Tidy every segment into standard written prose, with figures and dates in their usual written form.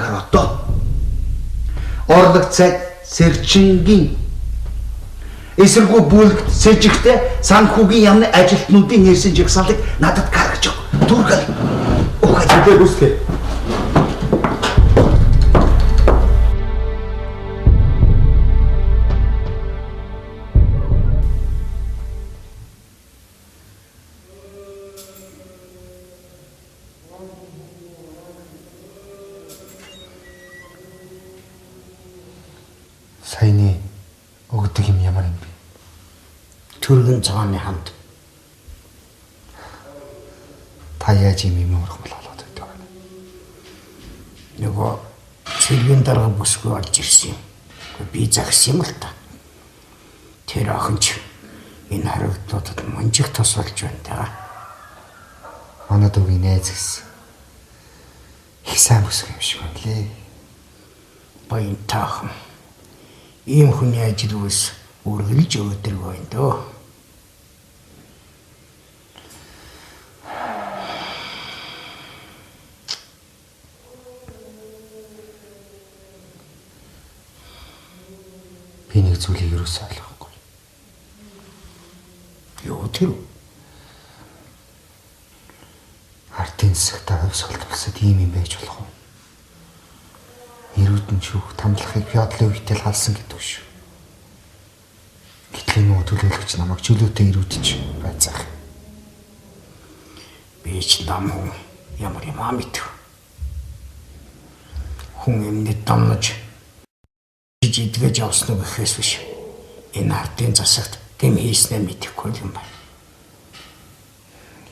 Тэгэхээр одоо орлог цай сэрчингийн эсэргүү бүлэгт сэжигтэй санхүүгийн яамны ажилтнуудын нэрсэн жагсаалыг надад гаргаж өг. Түргэл. Ухаж Мэдээ гүйцэтгэе. Саяны өгдөг юм ямар юм бэ? Түргэн цооны хамт. Та яаж юм юм ургамал олоод байдаг вэ? Нөгөө цэргийн дарга бүсгүй олж ирсэн юм. Би загсан юм л та. Тэр охин ч энэ хоригдлуудад мунжиг тус болж байна даа. Манай дүүгийн найз гэсэн. Их сайн бүсгүй юм шиг байна лээ. Баян таахан. Ийм хүний ажил үйлс үргэлж өөдрөг байна дөө. Би нэг зүйлийг юусоо ойлгохгүй. Юу тэр? Ардын засагтай хувьсгалт улсад ийм юм байж болох уу? Эрүүдэн шүүх тамлахыг феодлын үетэл халсан гэдэг шүү. Гэтэл энэ төлөөлөгч намайг чөлөөтэй эрүүдэж байцаах. Би ч лам хүн ямар юм аа мэдв. Хүн юмны домнож идгэж явсан уу гэхээс биш. Энэ ардын засагт гэм хийснээ мэдэхгүй юм байна.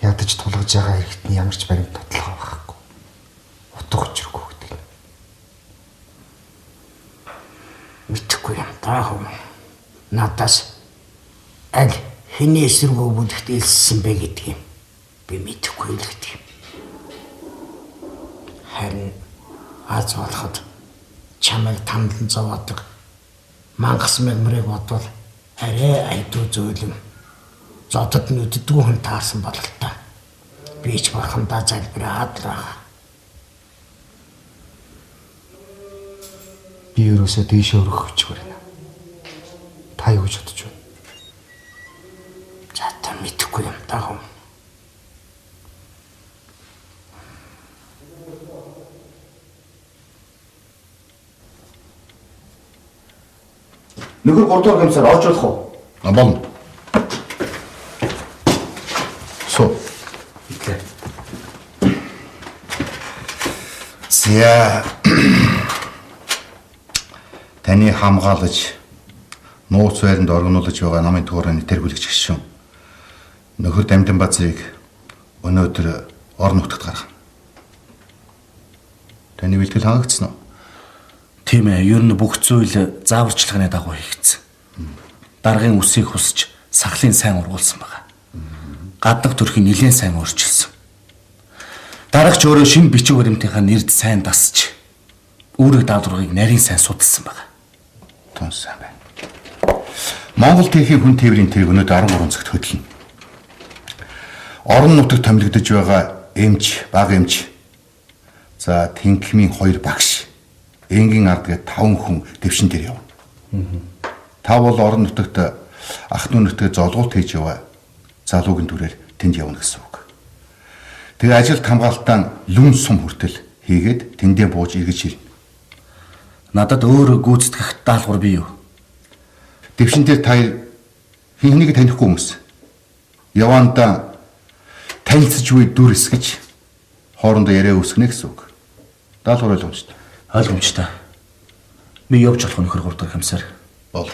Ядаж тулгаж байгаа хэрэгт нь ямар ч баримт баталгаа байхгүй. Утга учиргүй гэдэг нь. Мэдэхгүй юм даа хүн. Надаас аль хэний эсрэг өвөлгт илссэн бэ гэдгийг би мэдэхгүй л гэдэг юм. Харин аз болоход чамайг тамлан зовоодог мангас мэгмрийг бодвол арай айдуу зөөлөн зодод нүддгүү хүн таарсан бололтой. Би ч бурхандаа залбираад л байгаа. Би ерөөсөө дээшээ өргөх хүчгүй байна. Та юу гэж бодож байна? За та мэдэхгүй юм даа хүн. Нөхөр 3 дугаар комиссар орж болох уу? А болно. Суу. Итлээ. За. Таны хамгаалаж нууц байранд оргинулж байгаа намын туурын тэргүүлэгч гишүүн нөхөр Дамдинбазыг өнөөдөр орон нутагт гаргана. Таны бэлтгэл хангагдсан уу? Тийм ээ, ер нь бүх зүйл зааварчилгааны дагуу хийгдсэн. Даргын үсийг хусч сахлын сайн ургуулсан байгаа. Гаднах төрхийг нэлээд сайн өөрчилсөн. Дарагч өөрөө шинэ бичиг баримтынхаа нэрд сайн дасч үүрэг даалгаврыг нарийн сайн судалсан байгаа. Тун сайн байна. Монгол тийнхийн хүн тээврийн тэрэг өнөөдөр 13 цагт хөдлөнө. Орон нутагт томилогдож байгаа эмч, баг эмч, за Тэнхимийн 2 багш, энгийн ард гээд 5 хүн дэвшин дээр явна. Та бол орон нутагт ах дүү нутагт золгуулт хийж яваа залуугийн дүрээр тэнд явна гэсэн үг. Тэгээ ажилд хамгаалтан лүн сум хүртэл хийгээд тэндээ бууж эргэж ирнэ. Надад өөр гүйцэтгэх даалгавар бий юу? Дэвшин дээр та хэн хэнийг танихгүй хүмүүс. Явандаа танилцж буй дүр эсгэж хоорондоо яриа үүсгэнэ гэсэн үг. Даалгавар ойлгомжтой. Ойлгомжтой. Би явж болох нөхөр 3 дахь комиссар. Бол.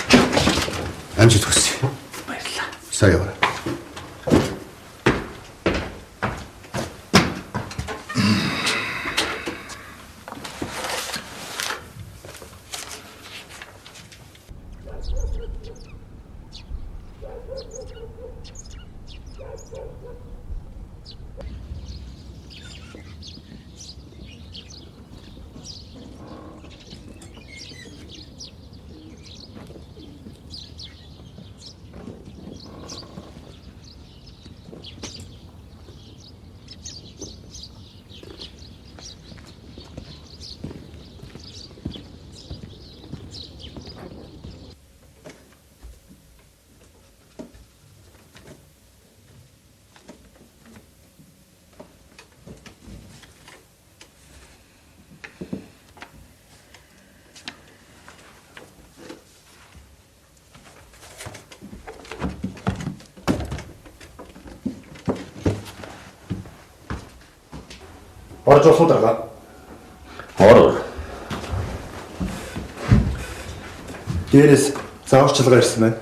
Амжилт хүсье. Баярлалаа. Сайн яваарай. Орж болох уу дарга? Ор. Дээрээс зааварчилгаа ирсэн байна.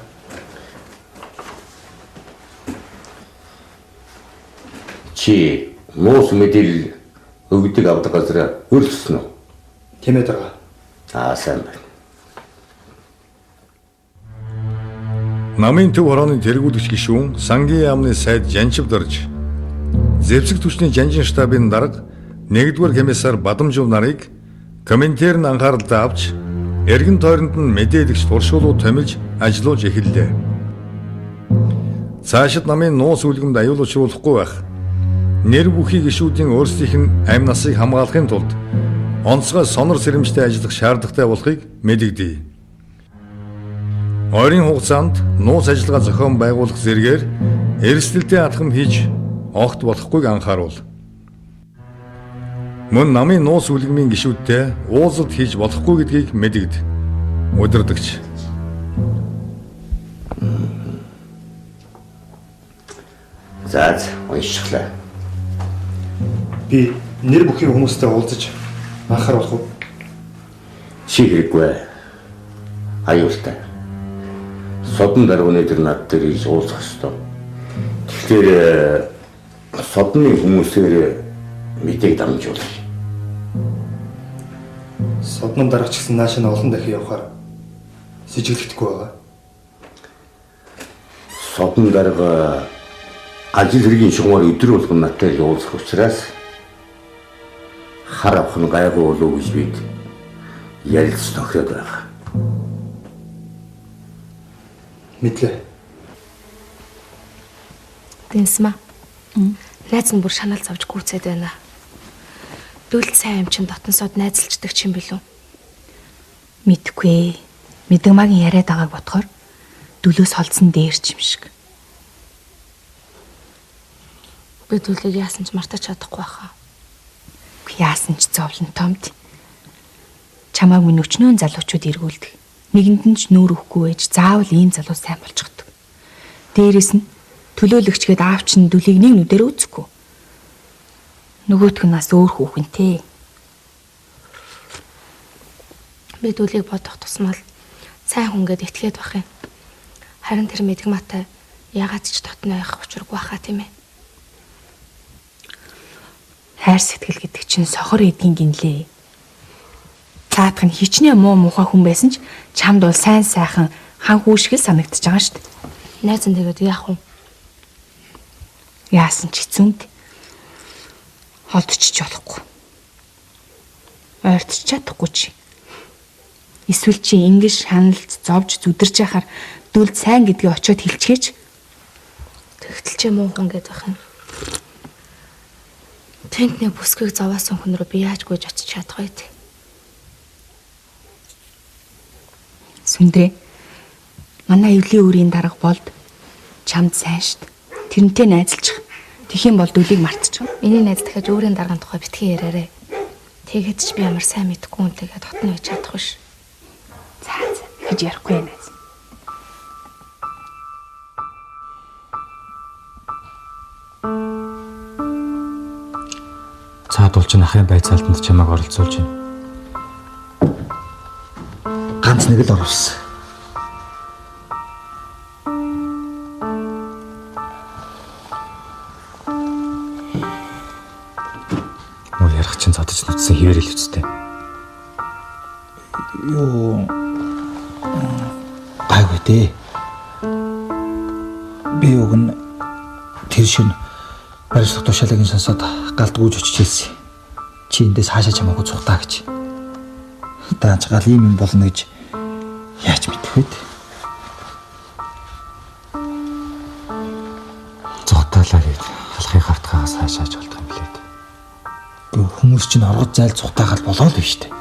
Чи нуус мэдээлэл өгдөг авдаг газар өрссөн үү? Тийм ээ дарга. Аа сайн байна. Намын төв хорооны тэргүүлэгч гишүүн Сангийн яамны сайд Жанчив дорж зэвсэг түвшний жанжин штабын дарга 1-р комиссар Бадамжив нарыг Коминтерн анхааралдаа авч эргэн тойронд нь мэдээлэгч туршуулууд томилж ажиллуулж эхэллээ. Цаашид намын нууц үлгэмд аюул учруулахгүй байх. Нэр бүхий гишүүдийн өөрсдийнх нь амь насыг хамгаалахын тулд онцгой сонор сэрэмжтэй ажиллах шаардлагатай болохыг мэдэгдэе. Ойрын хугацаанд нууц ажиллагаа зохион байгуулах зэргээр эрсдэлтэй алхам хийж огт болохгүйг анхааруул. Мөн намын нууц үлгмийн гишүүдтэй уулзалт хийж болохгүй гэдгийг мэдэгд. Удирдагч. За уншихлаа. Би нэр бүхий хүмүүстэй уулзаж анхааруулах уу? Чи хэрэггүй. Аюултай. Содон дарганы тэр над дээр ирж уулзах ёстой. Тэгэхээр содны хүмүүсээр мэдээг дамжуулах. Содном дараач гэсэн нааш нь олон дахин явахаар сэжиглэхдэггүй байгаа. Содон дарга ажил хэргийн шугамар өдөр болгон надтай л уулзах учраас хар авах нь гайгүй болов уу гэж бид ярилцж тохироод байгаа. Мэдлээ. Дэнсмэ. Найз нь бүр шанаал зовж гүйцээд байна. Дүүл сайн юм чин дотносоод найзалчдаг ч юм билүү? Мэдгүй. Мэдгмагийн яриад байгааг бодохоор дүлөөс холдсон дээр ч юм шиг. Би дүлийг яасан ч мартаж чадахгүй байхаа. Яасан ч зовлон томд. Чамааг минь өчнөөн залуучууд эргүүлдэг. Нэгэнд нь ч нүүр өгөхгүй байж заавал ийм залуу сайн болчихдог. Дээрээс нь төлөөлөгчгээд аав чинь дүлийг нэг нүдээр үзэхгүй. Нөгөөх нь бас өөр хүүхэнтэй. Би дүлийг бодох тусмал сайн хүн гэд итгээд бах юм. Харин тэр мэдгматай ягаад ч дотно байх учиргүй баха тийм ээ. Хайр сэтгэл гэдэг чинь сохор эдгийн гинлээ. Цаадах нь хичнээн муу мухай хүн байсан ч чамд бол сайн сайхан хан хүү шиг л санагдчихж байгаа шүү дээ. Найз нь тэгээд яах вэ? Яасан ч хэцүүнд холдчих болохгүй. Ойртож чадахгүй чи. Эсвэл чи ингэж шаналж зовж зүдэрч яхаар дүлд сайн гэдгийг очиод хэлчихээч. Тэгтэл чи муу хүн гэдэг байх юм. Тэнд нэг бүсгийг зовоосон хүн рүү би яаж гүйж очиж чадах вэ? Сүндрээ. Манай эвлийн үрийн дарга болд чамд сайн штт. Тэрнтэй найзалчих. Тэгэх юм бол дүлийг мартчих. Миний найз дахиад өөрийн даргын тухай битгий яриарэ. Тэгээд ч би ямар сайн мэдэхгүй үнтэйгээ дотно байж чадах биш. За за гэж ярихгүй найз. Цаадуул чинь ахын байцаалтанд чамайг оролцуулж байна. Ганц нэг л оруулсан. Муу ярих чинь зодож нүцсэн хэвээр л үстэй. Юу гайгүй дээ. Би уг нь тэр шин барилга тушаалыг сонсоод галд гүйж очиж хэлсэн. Чи эндээс хаашаа чамаагүй цухтаа гэж. Даанч гал ийм юм болно гэж яаж мэдэх вэ? Цухтаалаа гэж халахын хавтгаагаас хаашаач болдох юм блээ. Хүмүүс чинь оргод зайл цухтаагаал болоо л биш үү?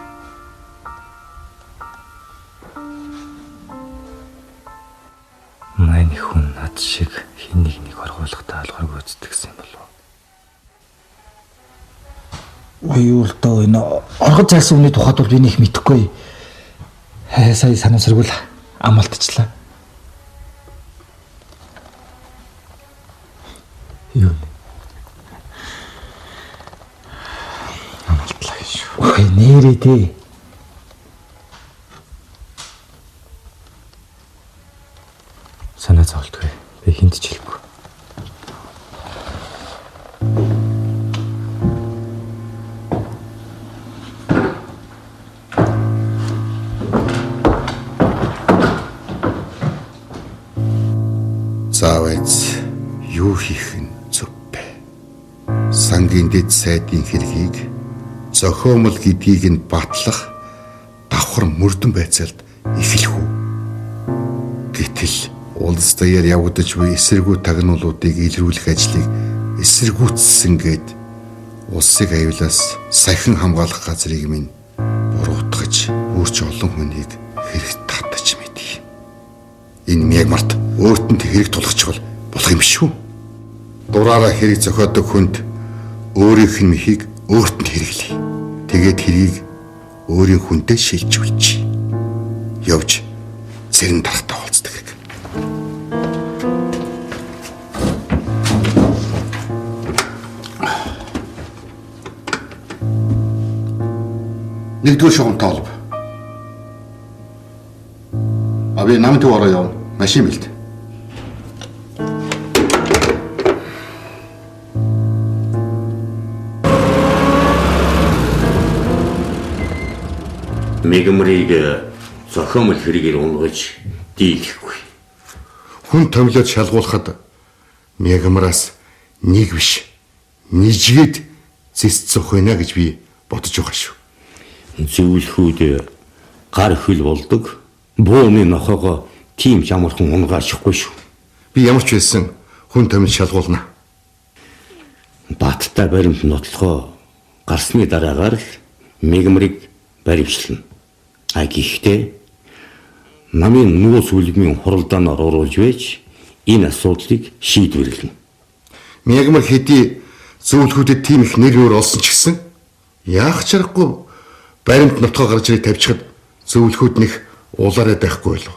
Манай хүн над шиг хин нэг нэг оргуулгатай алгарг үздэг юм болов. Юу л доо энэ оргод зайлсан хүний тухайд бол би нэх мэдэхгүй. Сая санамсаргүй л амлалтчлаа. Юу вэ? Ой, нэрээ дээ. Санаа зовлтгүй. Би хинт ч хэлэхгүй. Заавайц юу хийх нь зөв бэ? Сангийн дэд сайдын хэргийг зохиомл гэдгийг нь батлах давхар мөрдөн байцаалд эхлэх үү? Гэтэл улс даяар явагдаж буй эсэргүү тагнуулуудыг илрүүлэх ажлыг эсэргүүцсэн гээд улсыг аюулаас сахин хамгаалах газрыг минь буруутгаж өөрч олон хүнийг хэрэг татаж мэдье. Энэ мягмарт өөртөнд хэрэг тулгачвал болох юм шүү. Дураараа хэрэг зохиодог хүнд өөрийнх нь мехийг өөрт нь хэрэглэе. Тэгээд хэргийг өөрийн хүнтэй шилжүүлчихье. Явж цэрэн дарахтай уулздаг хэрэг. Нэгдүгээр шугамтай олб. А би намын төв ороо явна. Машин бэлд. Мигмрийг зохиомл хэрэгээр унгаж дийлэхгүй. Хүн томилоод шалгуулахад мягмараас нэг биш нижгээд зэс зөх байна гэж би бодож байгаа шүү. Зөвлөхүүд гар хөл болдог. Бууны нохоогоо тийм ч амархан унгаачихгүй шүү. Би ямар ч байсан хүн томил шалгуулна. Баттай баримт нотлохоо гарсны дараагаар л мигмрийг баримтлана. А гэхдээ намын нууц үлгмийн хуралдаанаар оруулж байж энэ асуудлыг шийдвэрлэнэ. Мягмар хэдий зөвлөхүүдэд тийм их нэр нүүр олсон ч гэсэн яах ч аргагүй баримт нотгоо гарч ирээ тавьчихад зөвлөхүүд нэх улаарай байхгүй болов.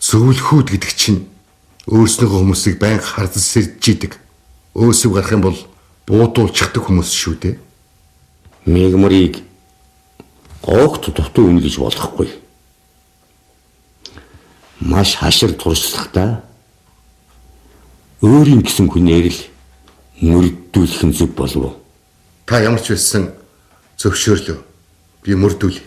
Зөвлөхүүд гэдэг чинь өөрснийхөө хүмүүсийг байнга хардаж сэрдэж идэг. Өөсөв гарах юм бол буудуулчихдаг хүмүүс шүү дээ. Мигмрийг огт дутуу үнэлж болохгүй. Маш хашир туршлагатай өөрийн гэсэн хүнээр л мөрдүүлэх нь зөв болов уу? Та ямар ч байсан зөвшөөрлөө. Би мөрдүүлье.